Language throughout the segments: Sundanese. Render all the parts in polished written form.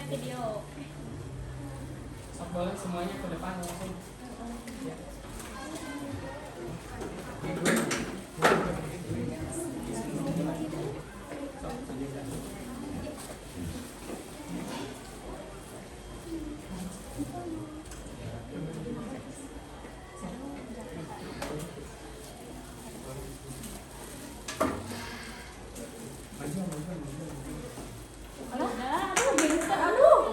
Video. Sok, boleh semuanya ke depan langsung. Ya. Ibu. Sok, lanjutkan. Maju, maju, maju, maju. Alah, aduh, gangster, aduh.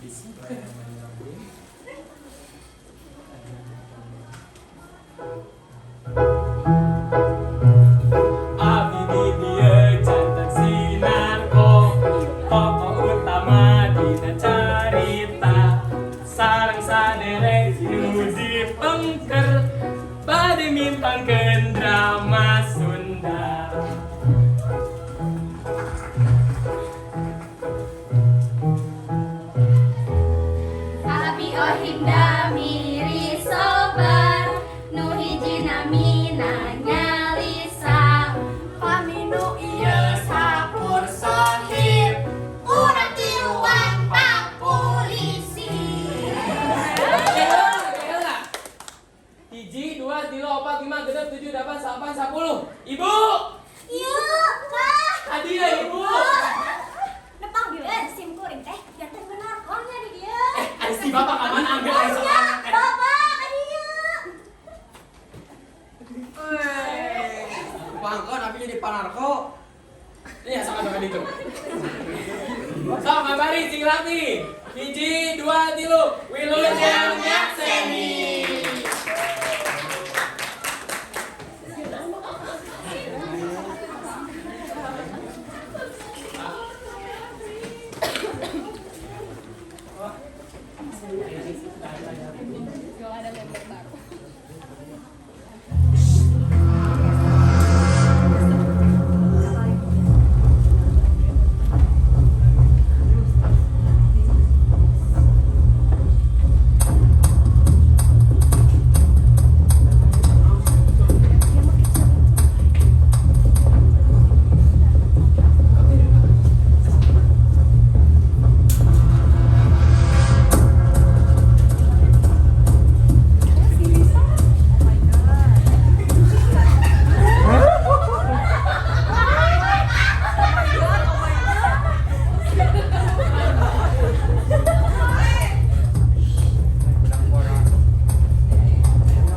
Bismillahirrahmanirrahim. Abi di dieu janten si Narko, tokoh utama dina carita, sareng saderek nu dipengker bade mintangkeun drama Sunda. Abi Ohinda Miri Sobar, nu hiji namina nya Lisa. Pami nu ieu Sapur Sohib, urang tiluan Pak Polisi. Hiji, dua, tilu, opat, lima, genep, tujuh, delapan, salapan, 10. Ibu! Iya, Pak. Hadiah, Ibu! Nepang dieu sim kuring teh janten benar nya di dieu. Eh, ari si bapak ka mana ambil aya Ya, Bapak ka dieu. Pangkon abi jadi panarko. Iya, sok atuh ka ditu. Sok ngabari sing rapi. Hiji, dua, tilu. Wilujeng nyakseni. Gak ada member baru.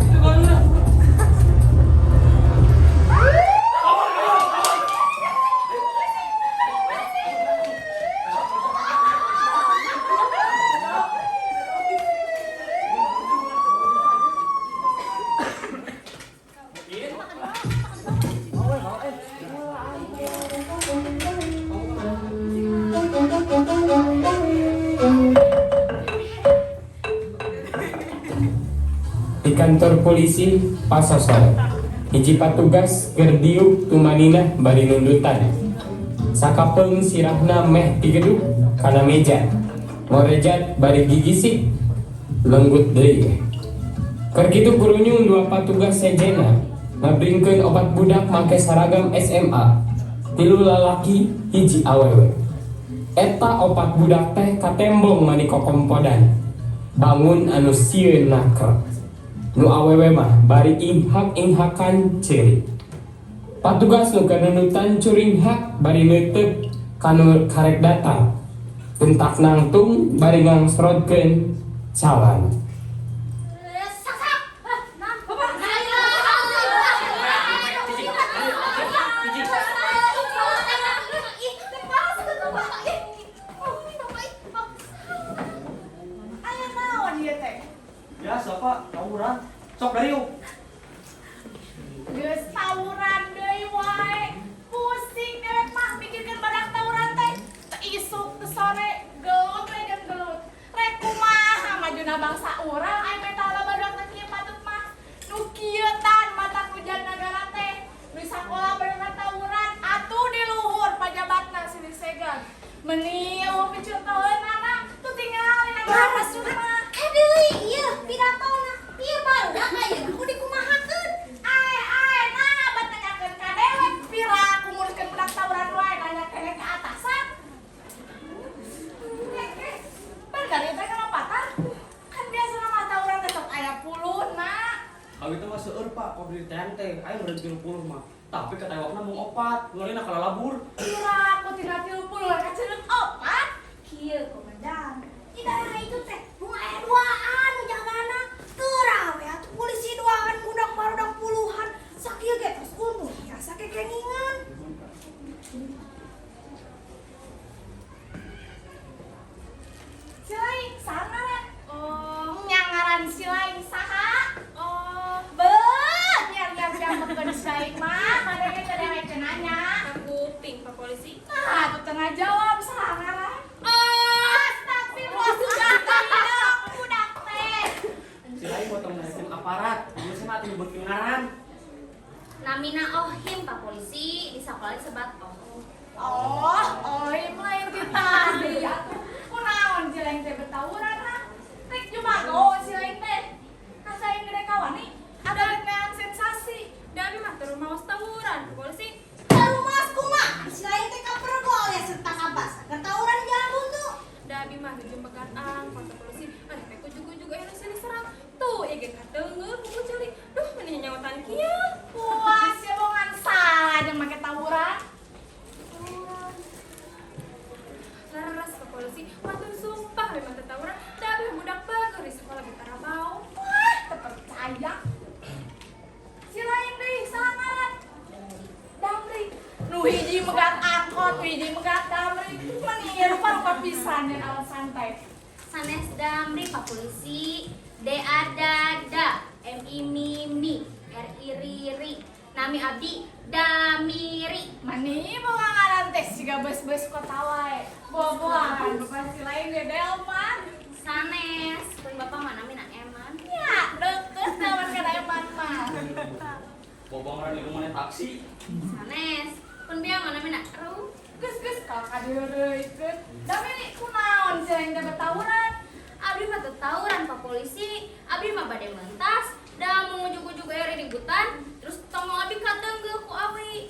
Itu mana? Di kantor polisi pasosore, hiji patugas keur diuk tumaninah bari nundutan. Sakapeung sirahna meh tigeduk kana meja. Ngorejat bari gigisik lenggut deui. Keur kitu kurunyung dua patugas sejenna ngabringkeun opat budak make saragam SMA, tilu lalaki, hiji awewe. Eta opat budak teh katembong mani kokompodan. Bangun anu sieun naker. Nu awewe mah bari inghak-inghakan ceurik. Patugas nu keur nundutan curinghak bari neuteup kanu karek datang. Tentak nangtung bari ngangsrodkeun calan. Sak-sak. Nah, Bapak. Ayo. Hiji. Ih, lepas Bapak. Ih, Bapak. Ih, Aya naon ieu teh? Biasa, Pak, tawuran. Sok dariuk. Geus tawuran deui wae. Pusing dewek mah mikirkeun badak tawuran teh. Teu isuk teu sore gelut we jeung gelut. Rek kumaha majuna bangsa urang aya meta badak teh kieu patut mah. Nu kieu tan mata hujan nagara teh. Nu sakola bener tawuran atuh di luhur pajabatna silih segan. Meni eueuh picontoheunana tuh tingali nagara pasut mah. Aduh, iya pidatona. Ieu barudak ayeuna kudu dikumahakeun. Ae ae, nah bat nanyakeun ka dewek, pira aku nguruskeun budak tawuran wae nanya keneh ka atasan. 30 mah. Tapi katewakna mung opat, ngeulina kalalabur. Kira aku tina 30 kaceuleuh opat. Kieu komandan. Di daerah itu teh mung aya duaan nu jagana. Teu we atuh polisi duaan budak barudak puluhan. Sakieu ge tos umur biasa kekengingan. Si lain saha ngaran? Oh, Nya ngaran si lain saha? oh, Beuh, nyar-nyar jambekeun si lain mah, mana ge teu dewek nanya. kuping Pak Polisi. Nah, tuh tengah jawab saha ngaran? Oh, Astagfirullah, sudah tidak budak teh. Si lain potong naikkeun aparat, geus mah atuh nyebutkeun ngaran. Namina Ohim Pak Polisi di sekolah disebat Oh. Oh, ohim lain ti tadi atuh. Kunaon si lain teh betawuran ha? Rek jumago si lain teh. Asa yang gede kawani, ada rek neang sensasi. Da abi mah teu maos tawuran Pak Polisi. Baru mas kumaha si lain teh kapergol ya serta kabasa. Keur tawuran di jalan buntu. Da abi mah nuju megat angkot Pak Polisi. Ada teh kujuk-kujuk aya nu silih serang. Tuh, ieu ge kateungeuh ku ceuli. Duh, meni nyaotan kieu. Puas ya bongan salah jeung make tawuran. Leres Pak Polisi, wantun sumpah memang teu tawuran. Da abi mah budak bager di sekolah ge tara bau. Wah, terpercaya. Si lain deui saha ngaran? Damri. Nu hiji megat angkot, nu hiji megat damri. Meni rupa-rupa pisan dan alasan teh. Sanes Damri Pak Polisi. D A Dada, M I Mimi, R I Riri. Nami abdi Damiri. Mani boga ngaran teh siga bus-bus kota wae. Boboan bapak si lain ge Delman. Sanes, pun bapak mah namina Eman. Ya, deket Delman kana Eman mah. Bobong ngaran di rumahnya taksi. Sanes, pun biang mah namina Ru. Geus geus kalau ka dieu deui geus. Damri kunaon si lain teh betawuran? Abdi mah teu tawuran Pak Polisi. Abdi mah bade mentas, da mau ujug-ujug aya ributan, terus tongol abdi kateunggeul ku awi.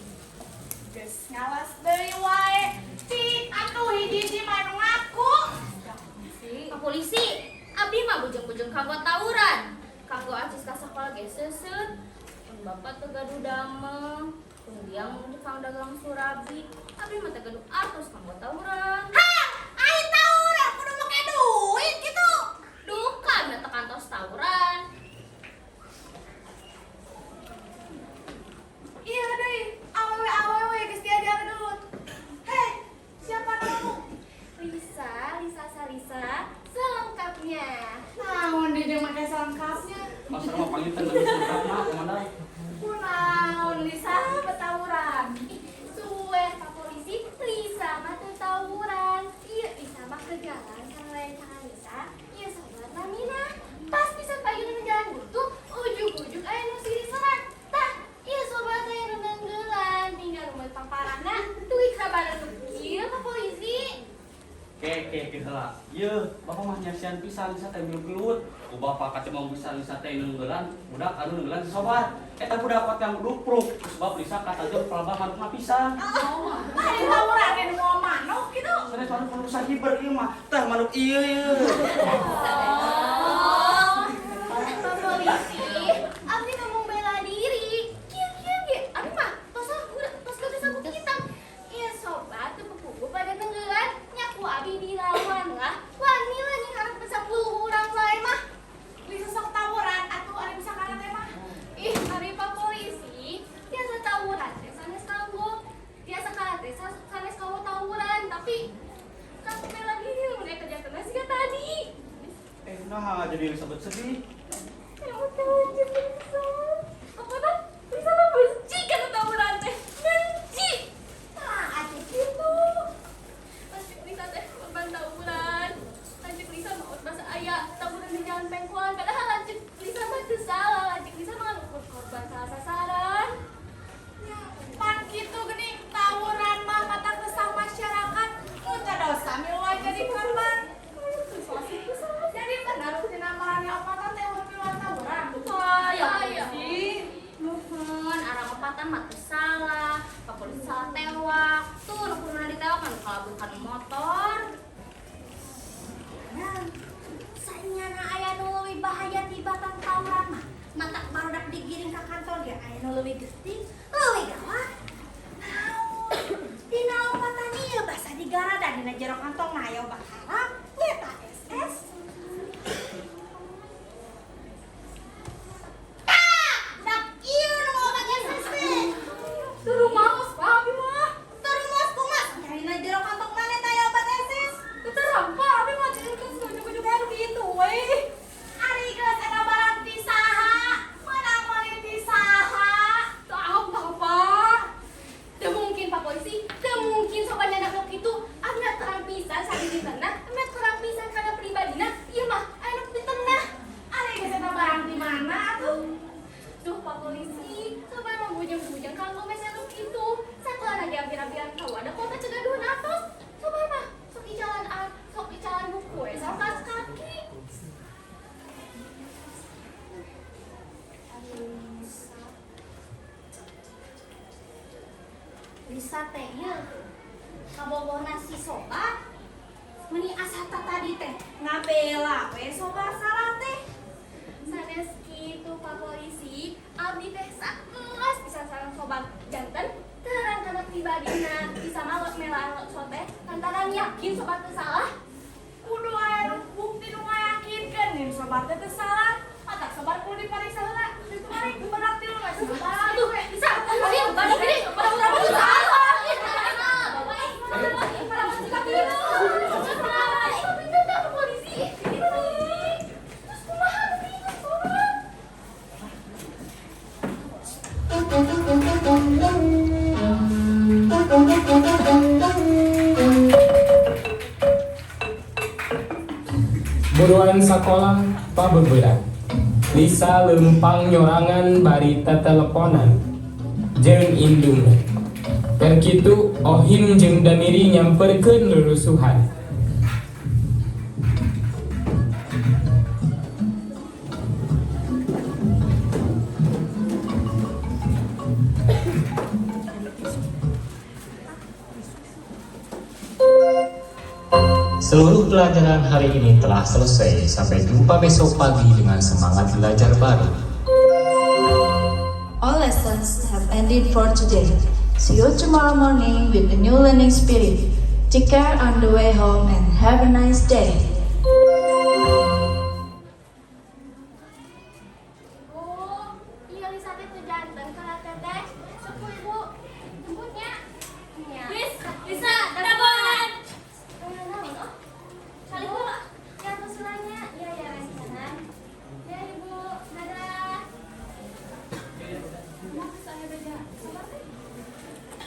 Geus ngalas deui wae. Cik atuh hiji-hiji mah nu ngaku. Pak Polisi, abdi mah bujeng-bujeng kanggo tawuran. Kanggo acis ka sakola ge seuseut. Pun bapak teu gaduh damel, pun biang tukang dagang surabi. Abdi mah teu gaduh artos kanggo tawuran. Hah, ai tawuran kudu make duit gitu. Duka mah teu kantos tawuran. Iya deui, awewe-awewe geus diajar gelut. Hei, siapa namamu? Lisa, Lisa Salisa, selengkapnya. Naon deui jeung make selengkapnya? Pasar mah panginten lebih selengkapna komandan. Kunaon Lisa betawuran? Ih, suwe Pak Polisi, Lisa mah teu tawuran. Iya, Lisa mah ke jalan sama rencana Lisa. Iya, sobat Namina. Pas bisa payun di jalan buntu, ujug-ujug aya nu silih serang. Tah, iya sobat aya nu neunggelan, tinggal rumah pangparana, tuluy kabaran nu kieu Pak Polisi. Ke ke ke heula. Yeuh, bapak mah nyaksian pisan Lisa teh milu gelut. Ku bapak kacemong pisan Lisa teh neunggelan, budak anu neunggelan si sobat. Eta budak kot yang dupruk sebab Lisa katajog pelabah manukna pisan. Mah di tawuran nu mau manuk gitu. Sanes manuk manuk sahiber ieu mah. Tah manuk ieu ieu. Oh, Pak Polisi, abdi ngomong bela diri. Kieu-kieu ge, abdi mah tos aku tos gagas aku kitang. Iya sobat, teu pupugu pada tenggelan, nya ku abdi dilawan lah. Wani lah nying hareup 10 urang wae mah. Lisa sok tawuran atuh ari bisa kana teh mah. Ih, ari Pak Polisi, biasa tawuran teh sanes kanggo. Biasa kalah teh sanes kanggo tawuran, tapi kanggo bela diri mun eta jatuhna siga tadi. Eh, nah jadi Elizabeth sedih. Ya udah aja Lisa. Pokoknya Lisa mah benci kana tawuran teh. Benci. Tah, atuh kitu. Lanjut Lisa teh korban tawuran. Lanjut Lisa maot masa aya tawuran di jalan pengkolan. Padahal lanjut Lisa mah teu salah. Lanjut Lisa mah ngukur korban salah sasaran. Ya, pan kitu geuning tawuran mah matak resah masyarakat. Mun teu dosa milu wae jadi korban. Jadi benar tina marane opatan teh. Aya nu leuwih geuting, leuwih gawat. Naon? Dina lompatan ieu basa digarada dina jero kantong aya obat haram, nyeta SS. Tah, dak ieu nu obat SS teh. Teu rumaos, Pak, abi mah. Teu rumaos kumaha? Dina jero kantong maneh teh aya obat SS. Teu terang, Pak, abi mah jeung ujug-ujug anu kitu we. Ari geus eta barang ti saha? Meunang meuli ti saha? Teu apa, Pak. Teu mungkin, Pak Polisi, teu mungkin sobat nyandak nu kitu. Abi mah terang pisan sadidintena, abi mah terang pisan kana pribadina. Ieu mah aya nu ditenah. Ari geus eta barang ti mana atuh? Duh, Pak Polisi, sobat mah bujeng-bujeng kanggo meser nu kitu. Sakola lagi ampir-ampiran kawadah kota cegaduhan atos. Sobat mah sok icalan sok icalan buku we sama kaos kaki. Lisa. Lisa teh nya kabogohna si Sobat meni asa tadi teh ngabela we Sobat salah teh. Sanes kitu, Pak Polisi, abdi teh sakelas pisan sareng Sobat, janten terang kana pribadina bisa mah melaan sote lantaran yakin Sobat teu salah. Kudu aya nu bukti nu ngayakinkeun yen Sobat teh teu salah. Matak Sobat kudu dipariksa heula. Itu mari berak tilu mah Sobat. Aduh, bisa. Abi, balik ini, baru salah. Polisi. Terus kumaha itu, Sobat? Buruan sakola pabeberang. Lisa lempang nyorangan bari teteleponan jeung indungna. Keur kitu Ohim jeung Damiri nyamperkeun rurusuhan. Seluruh pelajaran hari ini telah selesai. Sampai jumpa besok pagi dengan semangat belajar baru. All lessons have ended for today. See you tomorrow morning with a new learning spirit. Take care on the way home and have a nice day. Ibu, iya Lisa teh teu janten kana Teteh. Sok ku Ibu jemputnya. Nya. Lis, Lisa, dadah. Eh, naon, oh? Salim heula. Ya, tos nya. Iya ya, rencana. Ya, Ibu. Dadah. Mau saya beja. Sabar teh.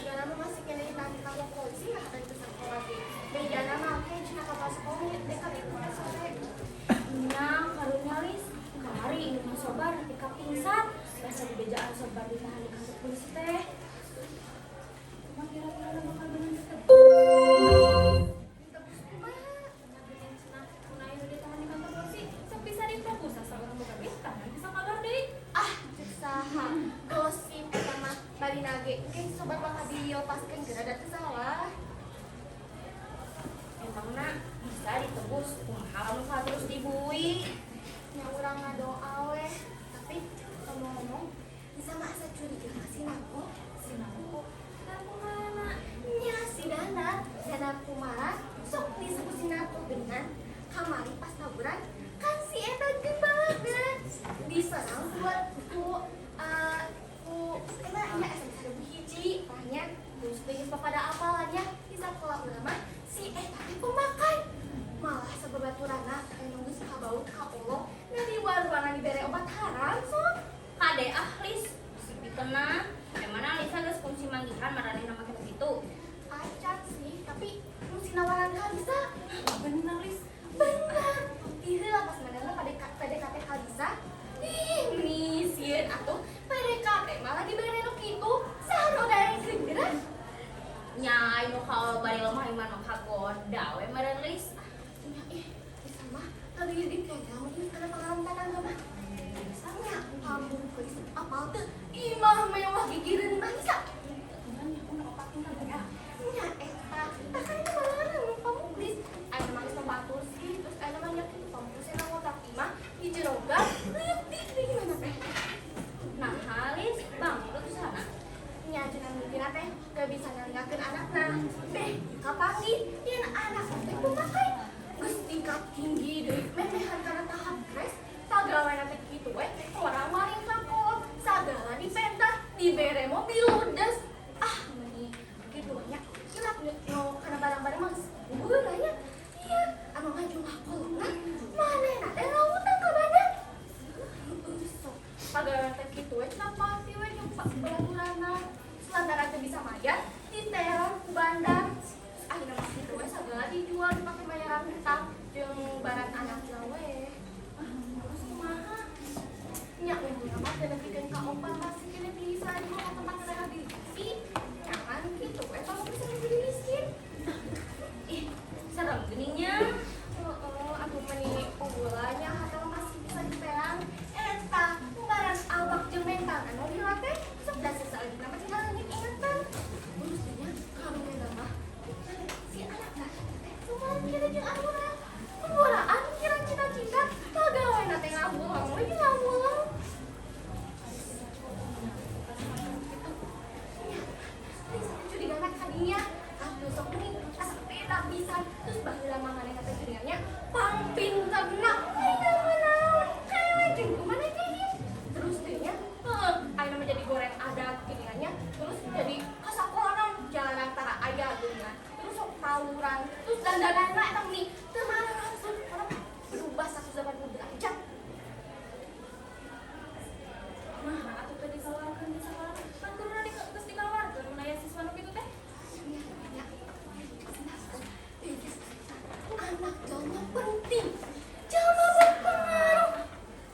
Jana mah masih kena ditahan di kantor polisi nggak tadi ke sekolah ge. Bejana mah kayak cenah ka sekolah dek ka ditu teh sore. Nya, karunya Lis. Kamari ini mah Sobar nepi ka pingsan. Basa dibejaan Sobar ditahan di kantor polisi teh. Kumaha kira-kira bakal bener ditebus? Ditebus kumaha? Nya cenah mun aya ditahan di kantor polisi, sok bisa ditebus asa urang boga duit tahan bisa kabar deui. Ah, cek saha. Gosip eta mah bari nage. Engke Sobat bakal dilepaskeun geura da teu salah. Emangna bisa ditebus kumaha lamun ka terus dibui? Nya urang ngadoa weh. Tapi ngomong-ngomong, bisa mah asa curiga ka si Nako. Si Nako, Nako mana? Nya si Danar, Danar Kumara, sok disebut si Nako dengan kamari pas tawuran kan si eta banget diserang buat ku eh, ku kena nya SMP 1001 tanya terus deui pada apalannya di sekolah urang mah si eta teh pemakai malah sababaturanna anu geus kabaut ka Allah nah di ruangan dibere obat haram sok. Kade ah Lis, bisi pitenah. Emangna Lisa geus kunci cenah mimina teh teu bisa nalinggakeun anakna. Beh, kapanggih yen anak teh pemakai. Geus tingkat tinggi deui memehan kana tahap kres, pagaweana teh kitu we, orang maring ka kolot, sagala dipenta, dibere mobil ludes. Ah, meni kitu nya. Kilap no kana barang-barang mah geus gugur lah nya. Iya, anu ngajumlah kolotna, manehna teh rawutan ka badan. Heueuh, sok. Pagawean teh kitu we cenah pasti we jeung babaturanna. Lantaran teu bisa mayar, diteror ku bandar. Terus akhirna mah kitu we sagala dijual dipake bayaran hutang jeung barang anakna we. Ah, terus kumaha? Nya untungna mah teu nepikeun ka opat masih keneh bisa di ka tempat rehabilitasi. Nyaman kitu we kalau bisa jadi miskin. Ih, serem geuning nya. Heeh, atuh meni unggulannya harta mah masih bisa diperang. Eta barang awak jeung mental anu dilatih sok da sesaeutna mah tinggal leungit ingetan. Terus teh nya karunya mah si anak teh semua kira jeung urang. Pembolaan kira cita-cita pegawai teh ngawulang we jeung ngawulang. Nya, Lisa teh curigana ka dinya. Atuh sok meni asa beda pisan. Terus baheula mah manehna teh curiganya pangpinterna. Ayeuna mah naon? Kayak jeung kumaha teh ieu? Terus teh nya, heuh, ayeuna mah jadi goreng adat geuningannya. Terus jadi kasakolan jalan tara aya geuningan. Terus sok tawuran, terus dandananna eta meni teu langsung orang berubah 180 derajat. Nah, atuh teh dikaluarkeun di sakola. Pan guruna di geus dikaluarkeun mun aya siswa nu kitu teh. Nya, nya. Anak jalma penting, jalma berpengaruh.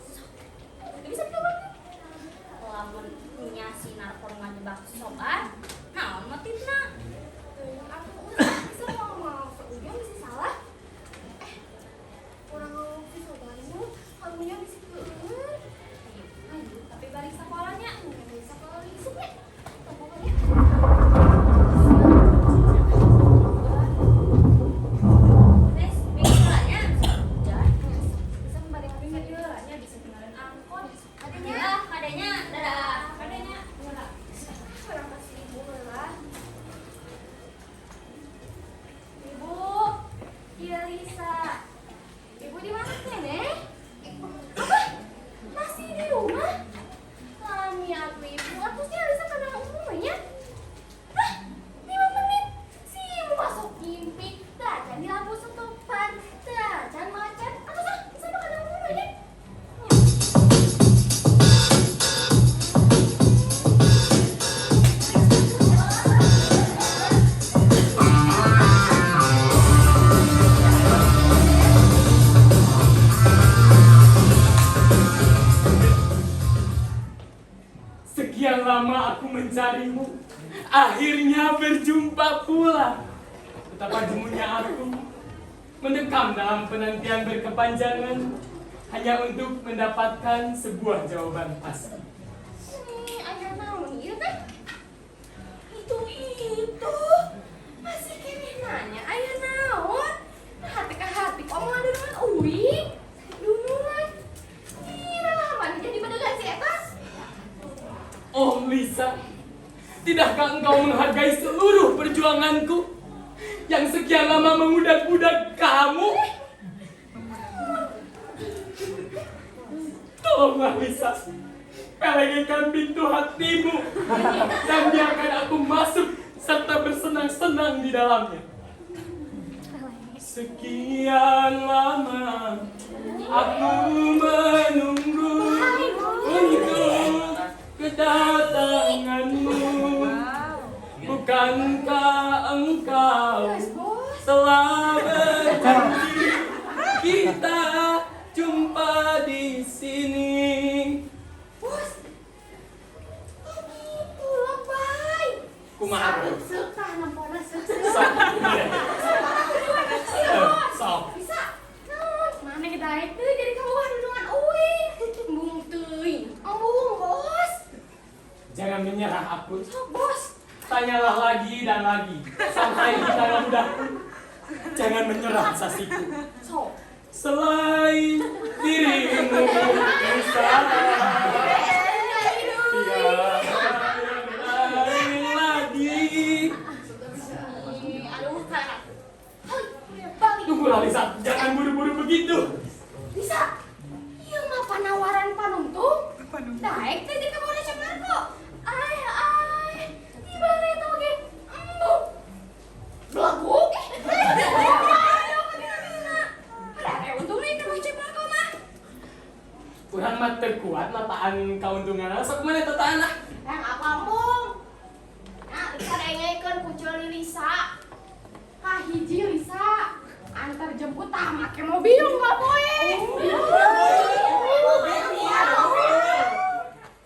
Sok, bisa dikabarkan. Lamun nya si narkon ngajebak sobat, naon motifna? Aku udah bisa mau mau seujung bisa salah. Eh, orang ngomong si sobarmu, kamunya bisa keun. Ayo, ayo, tapi balik sekolahnya. Nggak bisa kalau isuknya. Pokoknya. Tes, pinggirannya. Hujan. Bisa kembali ke Pinggirannya bisa tinggalin angkot. Adanya. Ah, kadenya, dadah. Kadenya. Orang kasih ibu lah. Ibu, iya Lisa. Ibu di mana nenek? Apa? Masih di rumah? Lami atuh ibu, atuh sih Lisa karena umumnya. Hah? 5 menit? Si ibu masuk mimpi, tacan di lampu setopan, tacan macet, atau sah, bisa makan umumnya. Sekian lama aku mencarimu, akhirnya berjumpa pula. Betapa jemunya aku mendekam dalam penantian berkepanjangan hanya untuk mendapatkan sebuah jawaban pasti. Nih, aya naon ieu teh? Itu masih keneh nanya aya naon? Hati ka hati omongan dunungan uing. Dunungan. Ih, mana jadi bedegan si eta? Oh Lisa, tidakkah engkau menghargai seluruh perjuanganku yang sekian lama mengudak-udak kamu? Tolonglah Lisa, pelengkan pintu hatimu dan biarkan aku masuk serta bersenang-senang di dalamnya. Sekian lama aku menunggu untuk kedatanganmu. Bukankah engkau telah berjanji kita jumpa di sini? Bos. Oh gitu lah, bay. Kumaha tuh? Seuk tah nampona seuk. Sok. Sok. Bisa. Naon? Mana kita itu jadi kamu dunungan uing. Embung teuing. Embung, Bos. Jangan menyerah aku. Sok, Bos. Tanyalah lagi dan lagi sampai kita mudah. Jangan menyerah sasiku. Sok. Selain dirimu Lisa, tiada yang lain. Totaan kauntungan sok mana totaan lah. Yang apa mung? Nah, Lisa dengekeun ku ceuli Lisa. Kahiji Lisa antar jemput tah make mobil nggak boleh.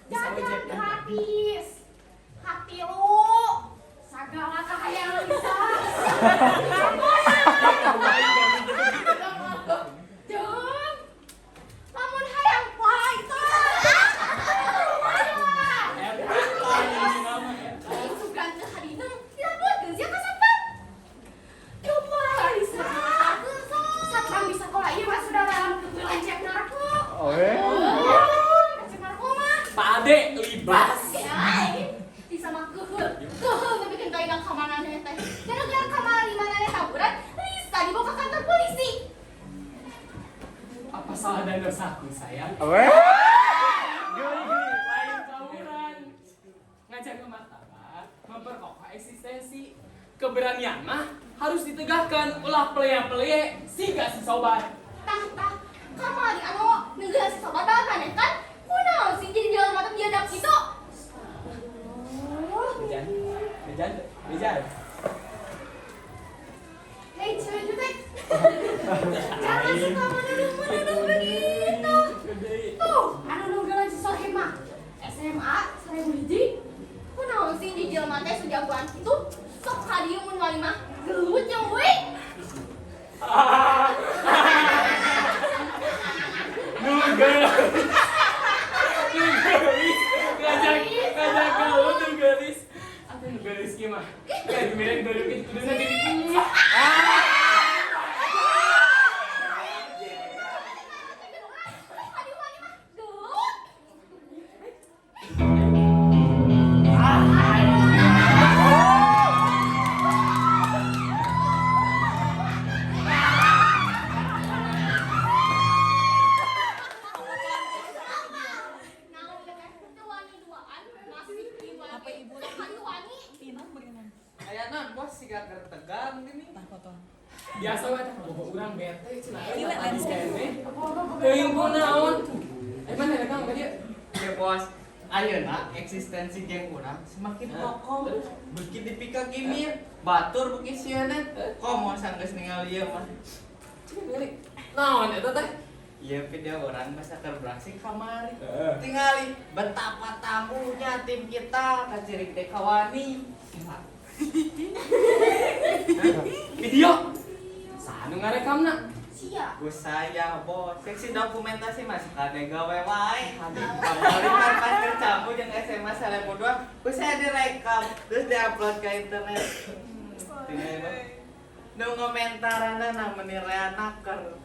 Jajan gratis. Katilu sagala kahayang Lisa. Jeung lamun hayang poe tah. Sugan teu hadina dilaporkeun sia ka satpam. Coba Lisa. Satpam di sekolah ieu mah sudah dalam kebetulan cek narko. Oh, eh. Cek narko mah. Pak Ade libas. Ya, Lisa mah keuheul. Keuheul tapi kan kaina ka maneh teh. Gara-gara kamari maneh tawuran, Lisa dibawa ke kantor polisi. Apa salah dan dosaku, sayang? Lain tawuran. Ngajaga martabat, memperkokoh eksistensi. Keberanian mah harus ditegakkan ulah pelea-pelea siga si sobat. Tah tah, kamari anu neunggeul si sobat tah maneh kan? Kunaon sih jadi jalan mata biadab kitu? Bejan, bejan, bejan. Hei, cewek jutek. Jangan suka menuduh-menuduh begitu. Tuh, anu nunggulan si Sohim mah. SMA 1000 hiji. Kunaon sih di jelema teh sejagoan kitu? Sok ka dieu mun wali mah gelut jeung we. Nu geulis. Nu geulis. Ngajak ngajak gelut nu geulis. Atuh nu geulis kieu mah. Kayak dibere dulu kitu kuduna jadi. Ka dieu wali mah gelut. Naon teh teu wani duaan masih kieu Apa ibu Sok ka dieu wani. Aya naon, bos, siga keur tegang gini. Biasa we teh kabogoh urang bete cenah euy Gila, tadi landscape. keneh. Teuing kunaon. Eh, mana rekam ka dieu? Ya bos, ayeuna eksistensi geng urang semakin kokoh. Terus? Beuki dipika gimir, batur beuki sieuna. Komo sanggeus ningali ieu mah. Coba ningali. Naon eta teh? Ieu video urang basa keur beraksi kamari. Heeh. Tingali betapa tangguhnya tim kita kacirik teh kawani. Video. Saha nu ngarekamna? Sia. Ku saya, bos, seksi dokumentasi masih kade gawe wae. Kamari kan pas keur campuh jeung SMA 1002, ku saya direkam terus diupload ke internet. Tinggal bos. Nu ngomentaranna na meni rea naker.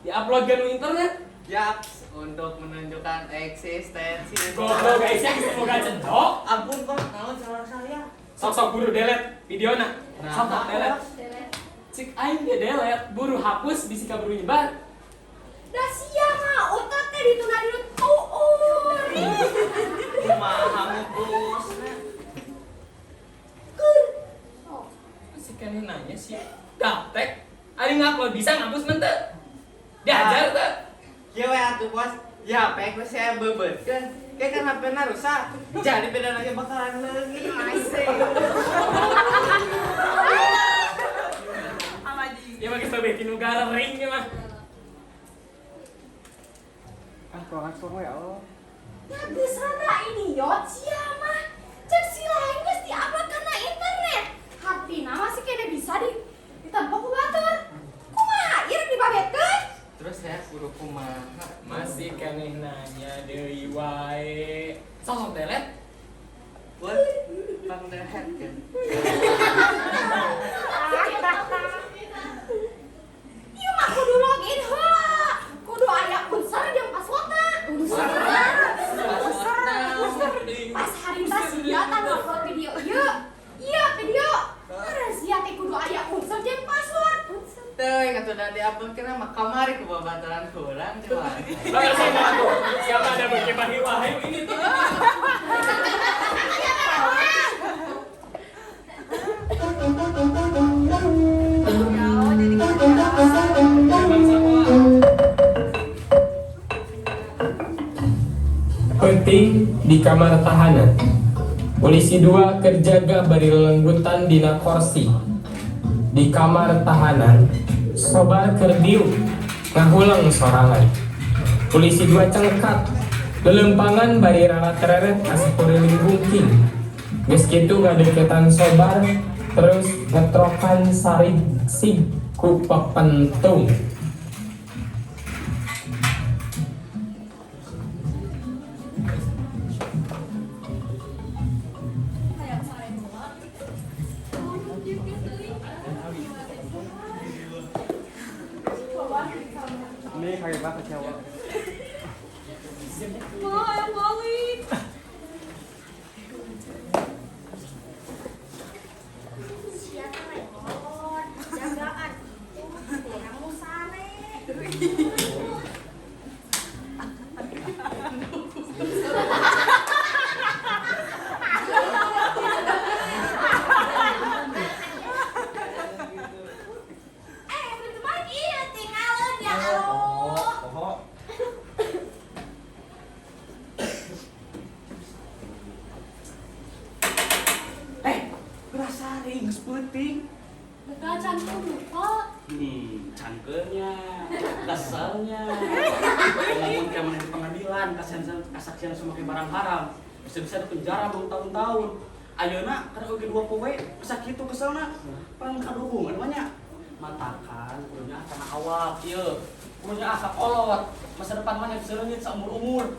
Diupload ke nu internet. Yaps, untuk menunjukkan eksistensi. Goblok guys, ya geus boga cedok. Ampun bos, naon salah saya? Sok-sok buru delete videona. Nah, Sok sok delete. bos. Cik aing ge delete, buru hapus bisi kaburu nyebar. Da sia mah otak teh dituna dinu tuur. Kumaha ngupusna? Keur. Sok. Masih keneh nanya sih. Gaptek. Ari ngupload bisa ngapus mah teu? Diajar teu? Kieu we atuh bos, ya HP ku saya bebeutkeun. Kayak kan HP-na rusak. Jadi beda lagi bakalan leungit. Asik. Ya mah geus lebih tinu garering ya mah. Ah, kurang ya Allah. Ya geus rada idiot sia mah. Cek si lain geus diupload kana internet. Hartina masih kene bisa di ditempo ku batur. Kumaha ieu rek dibabetkeun? Terus saya kudu kumaha? Masih keneh nanya deui wae. Sok sok delete. Buat bang delete kan. Ieu mah kudu login heula. Kudu aya user jeung passwordna. Pas harita sia tah ngupload video ieu. Ieu video. Terus sia teh kudu aya user jeung password. Teuing atuh da diupload kena mah kamari ku babaturan kurang coba. Bakal saya ngaku. Siapa ada berkebah wahyu ini tuh. Ya, jadi kita Bang sekolah. Peuting di kamar tahanan. Polisi dua keur jaga bari lelenggutan dina korsi. Di kamar tahanan, Sobar keur diuk ngahuleng sorangan. Polisi dua cengkak, lelempangan bari rarat-reret ka sakuriling bungking. Geus kitu ngadeukeutan Sobar terus ngetrokan sarigsig ku pepentung. Hayang sare heula. Ini kayak banget kecewa. Ma, hayang balik. Sia teh repot. Jagaan itu kurang nu sare. Eh, pintu balik ieu tinggalin ya Allah. Oh, Eh, gerasari geus peuting. Betul can lupa. Cangkeulnya, keselnya. Ngomong kayak mana di pengadilan, kasihan kasaksian sama kayak barang haram. Bisa-bisa di penjara bertahun-tahun. Ayeuna karena oge 2 poe, asa kitu keselna. Pan kaduhungan mah nya. Matakan kudunya kana awak ieu. Kudunya asa kolot. Masa depan mah bisa leungit saumur-umur.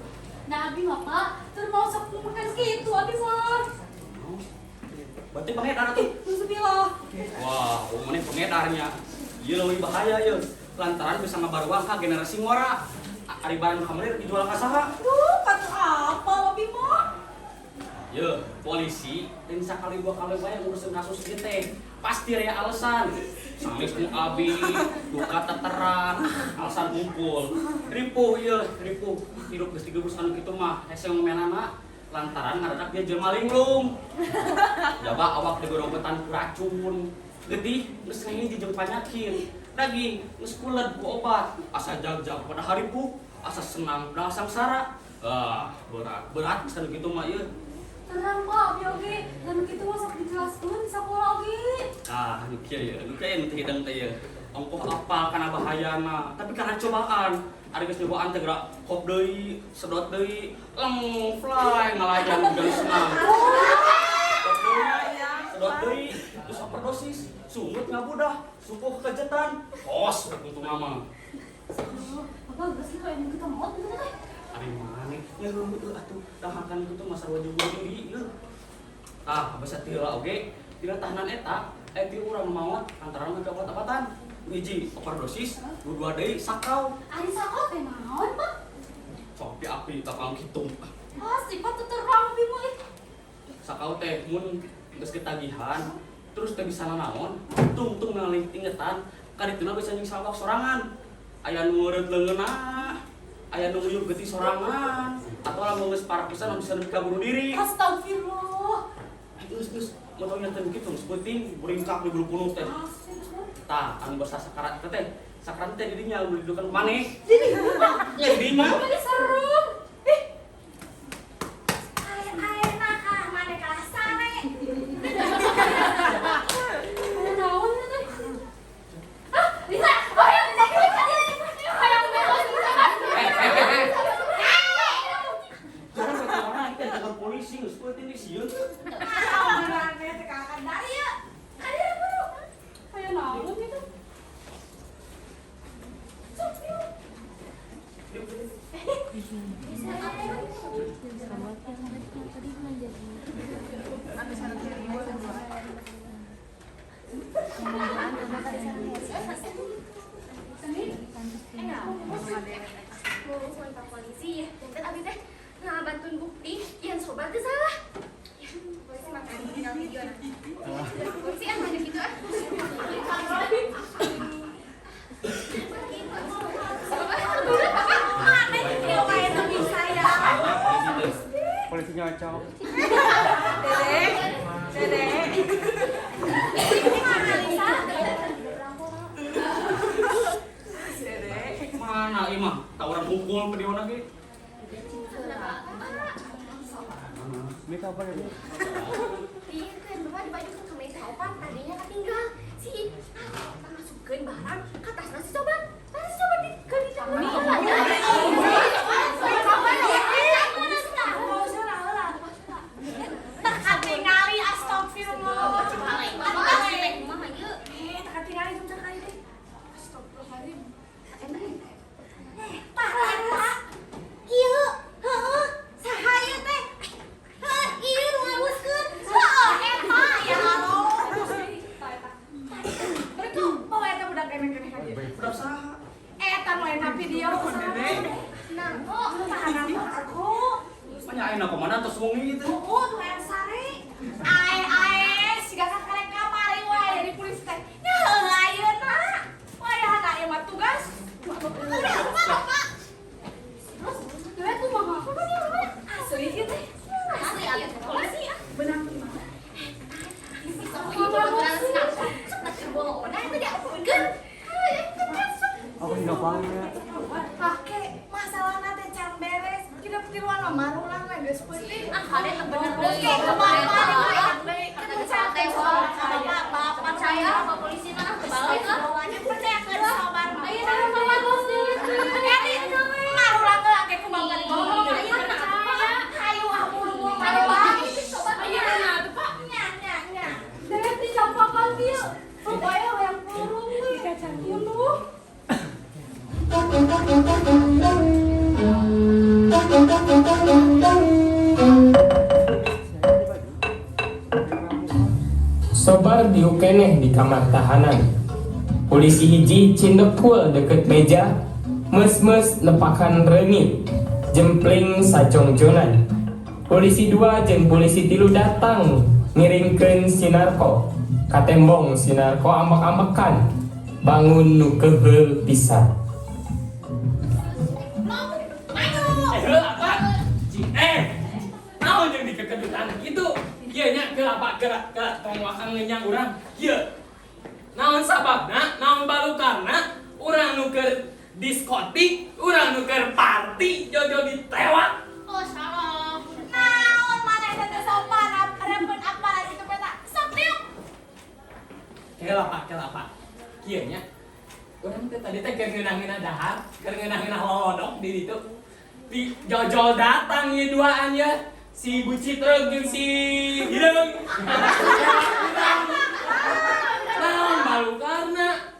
Nah, abi mah Pak, tur mau sok makan kitu abi mah. Berarti pengedar tuh. Bismillah. Wah, umumnya pengedarnya. Iya lebih bahaya ya. Lantaran bisa ngabaruang ka generasi ngora. Ari barang kamari dijual ka saha? Duh, kata apa abi mah? Ye, polisi lain sakali dua kali wae ngurusin kasus ieu teh. Pasti aya alasan. Sanes ku abi, duka teterang, alasan kumpul. Ripuh ieu, ripuh. Hirup geus digebus anu kitu mah, hese ngomenana lantaran ngaradak dia jelema linglung. Jaba awak digorongketan ku racun. Getih geus ngahiji jeung panyakit. Daging geus kuled ku obat. Asa jag-jag pada haripuh, asa senang pada sangsara. Ah, berat, berat geus anu kitu mah ieu. Terang Pak, abi oge, dan kitu mah sok dijelaskeun di sakola oge. Ah, nu kieu ya, nu kieu nu teu hidang teh ye. Ongkoh apal kana bahayana, tapi karena cobaan. Ari geus nyobaan teh gerak hop deui, sedot deui, leng fly ngalayang geus senang. Hop deui, sedot deui, terus overdosis, sungut ngabudah, supuh kekejetan, kos untungna mah. Bapak geus kieu aya kita maot gitu teh. Ari maneh nya heueuh atuh dahakan kitu masa wajib diri ieu. Tah, basa teu heula oge, dina tahanan eta aya ti urang maot antara mereka obat-obatan. Hiji overdosis, nu dua deui sakau. Ari sakau teh naon, Pak? Sok api takang kitu. Ah, sifat teu terang abi mah ih. Sakau teh mun geus ketagihan, terus teh bisa nanaon, tungtung ngalih ingetan, kadituna bisa nyiksa awak sorangan. Aya nu ngeureut leungeunna, aya nu nguyup getih sorangan, atau lamun geus parah pisan bisa nepi ka bunuh diri. Astagfirullah. Geus geus mun tau nyaten kitu geus peuting buringkak di bulu punuk teh. Tah, anu basa sakarat teh teh, sakarat teh didinya nu didudukan maneh. Nya didinya. Ini serem. Ih, Ai ai nah ah maneh kalah sare. aya naon ieu teh? Ah, Lisa, oh ya, Lisa, Lisa, Lisa. Hayang bebas, Lisa. Eh eh eh eh. Sekarang kata orang itu kantor polisi geus peuting di sieun. Ah, maneh teh kalah dari yeuh. Aya buru. Aya naon itu? Sok, yuk. Mau Pak polisi ya, dan abi teh ngabantuin bukti yang Sobar teh salah. Ya, polisi makan tinggal video nah. Polisi ah mana gitu ah. Maneh kieu wae teu bisa ya. Polisi nyocok. Dede, Dede. Mana Lisa? Dede. Mana ieu mah tawuran hungkul video ge. Iya kan, Bapak dibajukeun ka meja opat, tadinya ketinggal. Si ah, masukkeun barang ka tasna si sobat. Tas si sobat di ke di tangan. Teu katingali, astagfirullah. Bapak asli teh kumaha ieu? Eh, teu katingali jam sakali teh. Astagfirullahaladzim. Tah eta. Ieu, heeh, saha ieu teh? Heuh, ieu nu ngabuskeun. Heeh, eta ya Allah. Mereka bawa eta budak keneh-keneh ka dieu. Budak saha? Eta nu eta video saha? Nah, kok Tahanan aku. Manya ayeuna kumaha tos wengi teh. Oh, lumayan sare. Ae ae, siga kakarek kamari wae dari polisi teh. Nya heuh ayeuna. Wayahna ieu mah tugas. Udah, Bapak. Terus, gue kumaha? Asli ieu teh. Asli atuh polisi ah. Benang kumaha? Sok ieu baturan sok sok teh bohongna eta diapunkeun. Aku nggak banget. Pake masalahna teh can beres. Kita tiruan mah marulang we geus peuting. Ah, kade teh bener deui. Oke, kemana deui? Kan percaya bapak bapak percaya apa polisi mah kebalik lah. Percaya ke sabar. Ayo nah bapak bos deui. Edi, marulang geus ke kumaha Bohong, ayo percaya. Hayu ah buru-buru Ayo marulang. sobat. Ayo nah tuh Pak. Nya nya nya. Dewek dicampakan dia. Pokoknya yang peluru we. Ieu tuh. Sobar diuk keneh di kamar tahanan. Polisi hiji cindekul deket meja, mes-mes nepakan reungit, jempling sajongjonan. Polisi dua jeung polisi tilu datang ngiringkeun si Narko. Katembong si Narko ambek-ambekan, bangun nu keheul pisan. Eh, heula, Pak. Cing, eh. Naon jeung dikekedutan kitu? Kieu nya geura Pak, geura geura tong wakang ngenyang urang. Kieu. Naon sababna? Naon balukarna? Urang nu keur diskotik, urang nu keur party, jojo ditewak. Oh, salah. Naon maneh teh sopan repen apa itu peta. Sok diuk. Kela Pak, kela Pak. Kieu nya. Urang teh tadi teh keur ngeunah-ngeunah dahar, keur ngeunah-ngeunah lolodok di ditu. Di jojol datang ieu duaan ya. Si Bu Citra jeung si Hideung. Naon balukarna?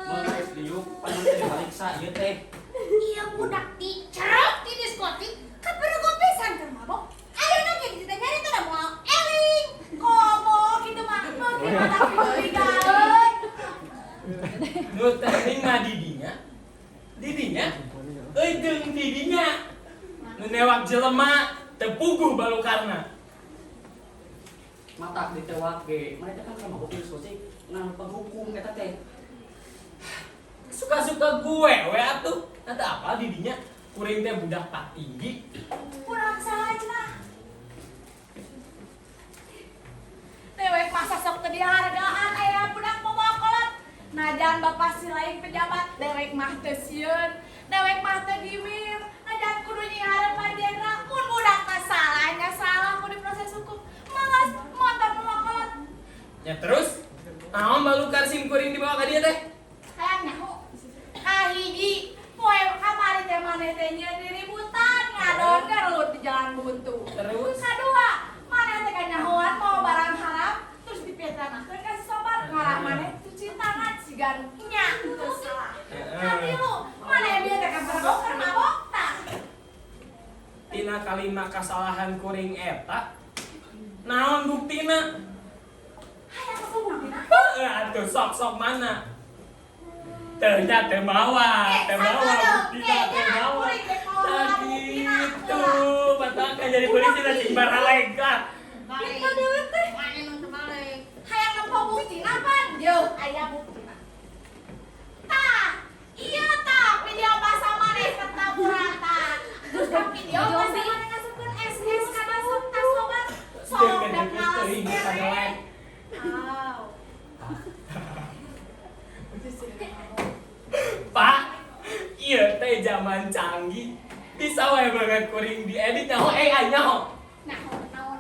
Geus diuk, pan teh dipariksa ieu teh. Ieu budak dicerek di diskotik, kapergo pisan keur mabok. Ayeuna ge ditanya nyari teh da moal eling. Komo kitu mah meuki mata curigaeun. Nu teh mah didinya. Didinya eujeung didinya. Nu newak jelema teu puguh balukarna. Matak ditewak ge. Mereka kan mabok di diskotik ngan penghukum eta teh. Suka-suka gue we atuh. Nanti apa didinya? Kuring teh budak pak tinggi. Kurang saha cenah. Dewek masa sok teu dihargaan aya budak momokolot. Najan bapak si lain pejabat, dewek mah teu sieun, dewek mah teu diwir. Najan kudu nyiharepan jenderal, mun budak teh salahnya salah kudu diproses hukum. Malas motor momokolot. Ya terus naon balukar sim kuring dibawa ka dieu teh? Hayang nyaho. Kahiji, poe kamari teh maneh teh nyieun diributan ngadon gelut di jalan buntu. Terus? Kadua, maneh teh kanyahoan mau barang haram terus dipietanahkeun ka si sobar ngarah maneh cuci tangan siga nu nya teu salah. Katilu, maneh bieu teh kapergok keur mabok tah. Tina kalima kasalahan kuring eta naon buktina? Hayang apa buktina? Heuh atuh sok-sok mana? Teu nya teu mawa, teu mawa buktina teu mawa. Tah gitu, patakan jadi polisi teh cing baralega. Pintu dewe teh. Mana nu teu balik? Hayang nempo buktina pan? Yeuh, aya buktina. Tah, ieu tah video basa maneh ketawuran tah. Terus ka video basa maneh ngasupkeun SS ka masuk tas sobat. Sok dak ngalas keneh. Aw. Pak, ieu teh zaman canggih. Bisa wae banget kuring diedit nyaho AI nyaho. Nah, naon?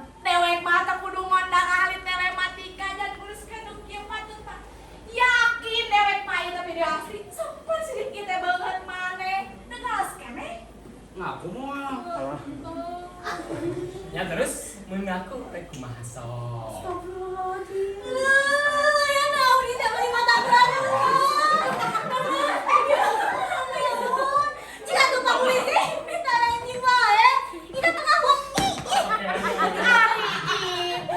Dewek mah teu kudu ngondang ahli telematika dan nguruskeun nu kieu patut mah. Yakin dewek mah ieu video asli. Sok pan sidik ieu teh beungeut maneh. Dengas keneh. Ngaku moal. Ya terus mun ngaku rek kumaha sok. Astagfirullahaladzim. Ya naon ieu teh meuli mata berani. Jika tuh Pak Polisi minta anjing wae, kita tengah wengi. Ari ibu.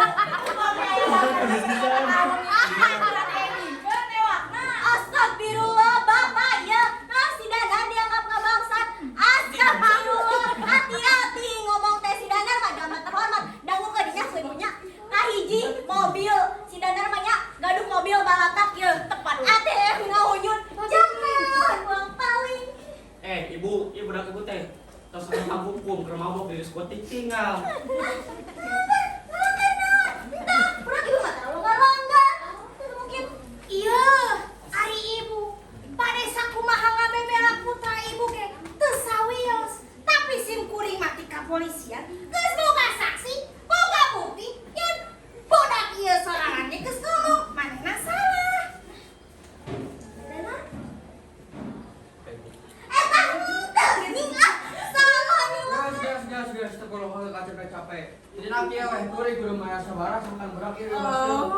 Astagfirullah, Bapak ya. Nah, si Danar dianggap ngabangsat. Astagfirullah, hati-hati ngomong teh si Danar mah jamat terhormat. Dangu ka dinya kuy nya. Kahiji mobil si Danar mah nya gaduh mobil balatak ye tepat ATM ngahuyun. Jangan uang paling. Eh, ibu, ieu budak ibu teh tos sama hukum keur mabok di diskotik tinggal. Ngelanggar naon? Entah, budak ibu mah terlalu ngalanggar. Mungkin iya, ari ibu. Pada sakumaha ngabebela putra ibu ge teu sawios. Tapi sim kuring mah ti kapolisian geus boga saksi, boga bukti, yen budak ieu sorangan ge geus ngomong manehna salah. Bener? Eta henteu geuning ah, salah nih. Gas, gas, gas, gas, teu kudu capek-capek. Jadi nak kieu weh, kuring kudu mayar sabaraha sangkan budak ieu bebaskeun.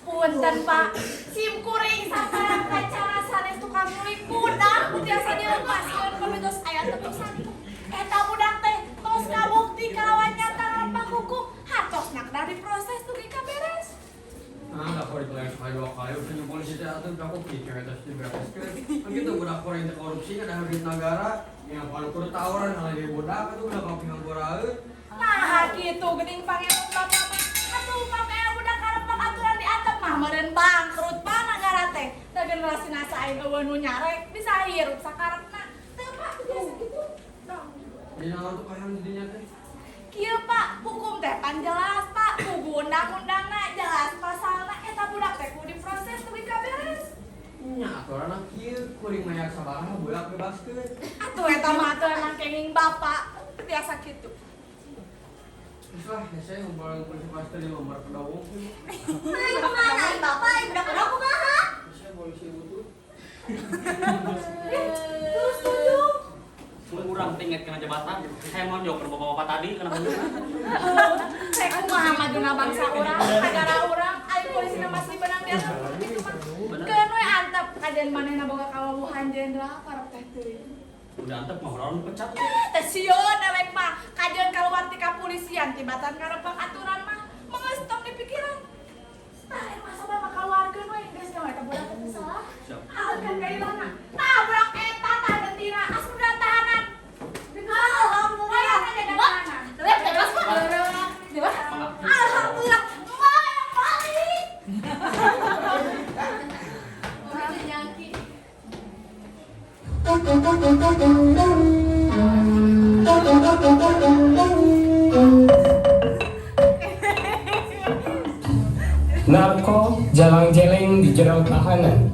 Punten Pak, sim kuring sakarang kacara sanes tukang nyulik budak tiasa dilepaskeun pami tos aya tebusan. Eta budak teh tos kabukti kalawan nyata ngarepang hukum, hatosna kedah diproses dugi ka beres. Nah, enggak kuring bayar sekali dua kali, udah polisi teh atuh aku pikir eta dibebaskeun. Kan gitu budak kuring teh korupsi kan ada duit negara, yang kalau kudu tawuran hal di budak itu udah kopi ngampuraeun. Nah, kitu geuning pangeran bapak mah. Atuh upami aya budak karepang aturan diantep mah meureun bangkrut Pak nagara teh. Da generasi nasa aing eueuh nu nyarek bisa hirup sakarepna. Teu Pak, biasa kitu. Jadi naon tuh kahayang didinya teh? Kieu Pak, hukum teh pan jelas Pak, kudu undang-undangna jelas pasalna eta budak teh kudu diproses dugi ka beres. Nya aturanna kieu kuring mayar sabaraha budak bebaskeun. Atuh eta mah atuh emang kenging bapak biasa kitu. Terus lah, ya saya ngumpulin polisi pasti di nomor pedawung. Nah, kumaha ai bapak, ai budak budak kumaha? Terus saya polisi butuh. Terus setuju. Mun urang teh inget kana jabatan, saya mau nyok bapak-bapak tadi kana Rek kumaha majuna bangsa urang, nagara urang, ai polisina masih benang dia kitu mah. Keun we antep kajian manehna boga kawawuhan jenderal parep teh teuing. Udah antep mah urang pecat. Teh sieun dewek mah kajian kaluar ti kapolisian tibatan karepang aturan mah mengeus tong di pikiran. Tah mah sobat mah kaluarkeun we geus nyawa eta budak teh salah. Siap. Alkan kailana. Tah budak eta tah gentina asup tahanan. Alhamdulillah. Wah, tahanan. Dewek bebas Pak. Dewa. Alhamdulillah. Emak yang balik. Mobil nyangki. Narko jalang jeleng di jero tahanan.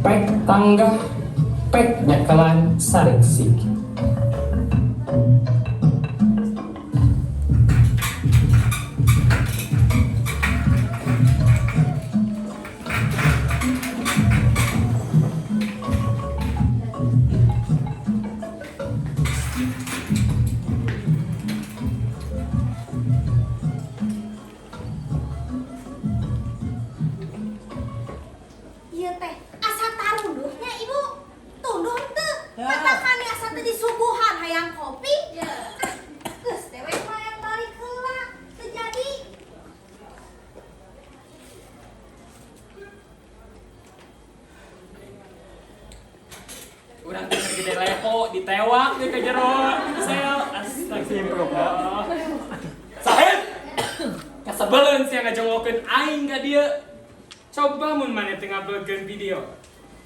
Pek tanggah, pek nyekelan sareksik. Ieu teh asa tarunduhnya ibu. Tunduh teu. Matakan asa teu disuguhan hayang kopi. Ah, geus dewek mah yang balik heula. Teu jadi. Urang teh gede leho ditewak di ke jero sel. Astagfirullah. Sahib. Kasebeleun sia ngajongokeun aing ka dieu. Coba mun maneh teu nguploadkeun video.